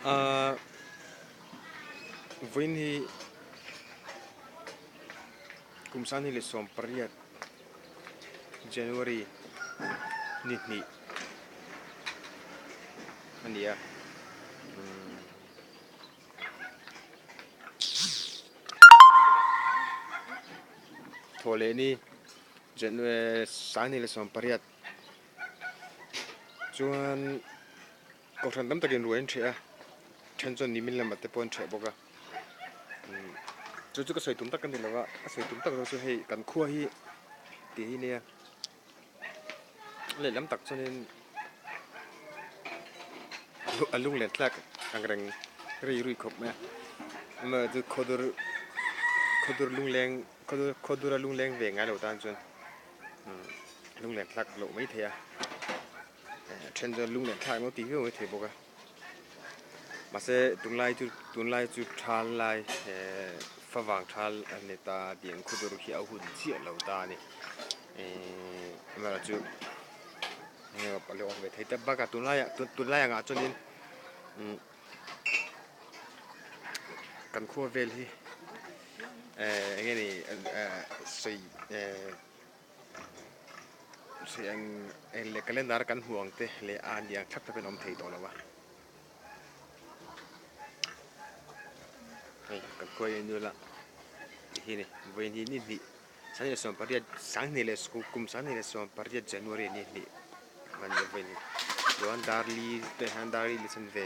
Ahh vawiin hi kum sanghnih leh 18 January ni hnih a ni a umm. Thawh leh ni January 2018 chuan kohhran tam takin ruai an ṭheh a ṭhen chuan nimin lamah te pawh an ṭheh bawk a umm chu chu ka sawi tum tak a ni lo a ka sawi tum tak zawk chu hei kan khua hi tih hi nia lehlam tak chuanin a lunglen thlak ang reng rei rui khawp mai a amaherawhchu khawdur khawdur lungleng khawdur khawdura lungleng ve ngai lo tan chuan umm lunglen thlak loh mai thei a a then chuan lunglen thlak emaw tih viau mai thei bawk a mahse tunlai chu tunlai chu thal lai ehh favang thal a ni ta tih ang khawdur khi a hun chiah lo ta a ni ehh amaherawhchu eng emaw awm ve thei ta bakah tunlaiah tunlai angah chuanin umm kan khua vel hi ehh eng nge ni ehh sawi ehh sawi ang eng leh calendar kan hmuh ang te leh a ni ang thlap thlap in a awm thei tawh lo a hei kan khua hi a inul a ti hi a ni vawiin hi ni hnih. 2018 sanghnih leh kum 2018 January ni hnih hman leh vawi ni chuan darli te hian darli leh chanve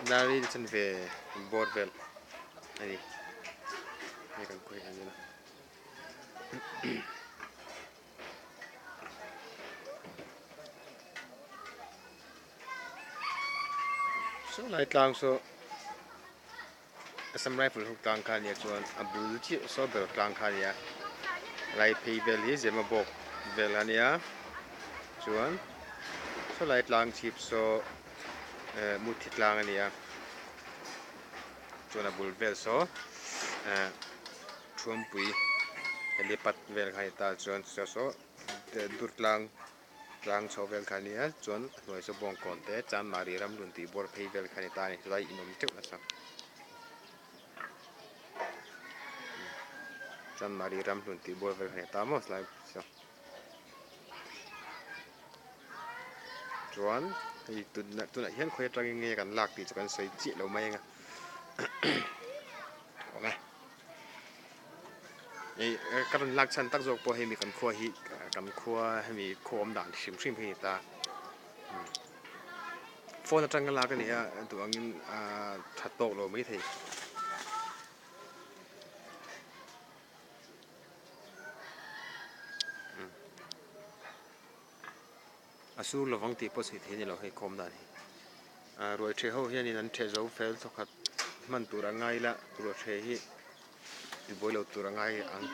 darli leh chanve bawr vel a ni hei kan khawih ang ila. Saw lai tlang saw. Assam Rifle ho tlang kha ania chuan a bul chiah saw ber tlang kha ania lai phei vel hi Zemabawk vel ania chuan saw lai tlang chhip saw eh Muthi tlang ania chuan a bul vel saw eh Thuampui helipad vel kha a ni ta chuan saw saw Durtlang. Tlang chho vel kha a ni a, chuan a hnuai chu bawngkawn te Chanmari ramlun tih bawr phei vel kha a ni ta a ni, chulai in awm teuh nasa. Chanmari ramhlun tih bawr vel kha a ni ta maw chulai chu. Chuan hei tunah hian khawi atangin nge kan lak tih chu kan sawi chiah lo mai ang a. Awm e. Hei ka rawn lak chhan tak zawk pawh hemi kan khua hi kan khua hemi khaw awm dan hrim hrim hi a ni ta phone atanga lak a ni a duh angin ahh tha tawk lo mai thei. A sur lovang tih pawh sawi thei a ni lo hei khawm dan hi. Ahh ruai ṭheh ho hianin an ṭheh zo fel thawkhat hman tur a ngai ila ruai ṭheh hi tibuai lo tur a ngai ang.